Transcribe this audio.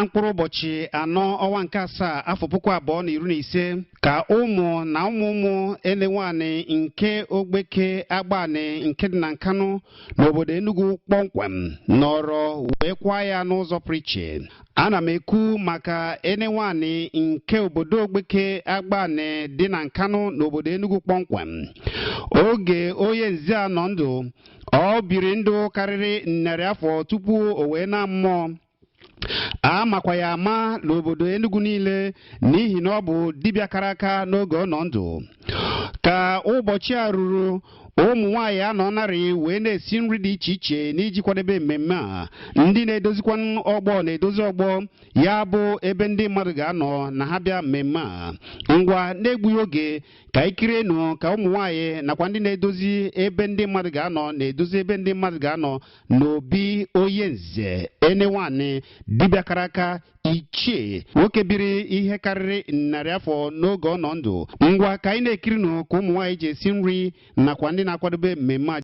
Mkpụrụ ụbọchị 4 ọnwa nke 7 afọ 2015 ka ụmụ na ụmụ ụmụ Enewanị nke Ogbeke Agbanị nke dị na Nkanụ n'obodo Enugu kpọmkwem nọrọ wee kwaa ya n'ụzọ pụrụ iche. Ana m ekwu maka Enewanị nke obodo Ogbeke Agbanị dị na Nkanụ n'obodo Enugu kpọmkwem. Oge onye nze a nọ ndụ, ọ biri ndụ karịrị 100 afọ tupu o wee na mmụọ. A makwa ya ama n'obodo Enugu niile n'ihi na ọ bụ dibịa kara aka n'oge ọ nọ ndụ. Ka ụbọchị a ruru, ụmụ nwaanyị anọ narị wee na-esi nri dị iche iche n'iji kwadebe mmemme a. Ndị na-edozikwa ọgbọ na-edozi ọgbọ ya bụ ebe ndị mmadụ ga-anọ na ha bịa mmemme a. Ngwa, na-egbughị oge, ka ikirienu ka ụmụ nwaanyị nakwa ndị na-edozi ebe ndị mmadụ ga-anọ na-edozi ebe ndị mmadụ ga-anọ n'obi onye nze Enewanị, dibịa kara aka, ichie nwoke biri ihe karịrị 100 afọ n'oge ọ nọ ndụ. Ngwa, ka anyị na-ekirinụ ka ụmụ nwaanyị ji esi nri nakwa ndị na-akwadobe mmemme a.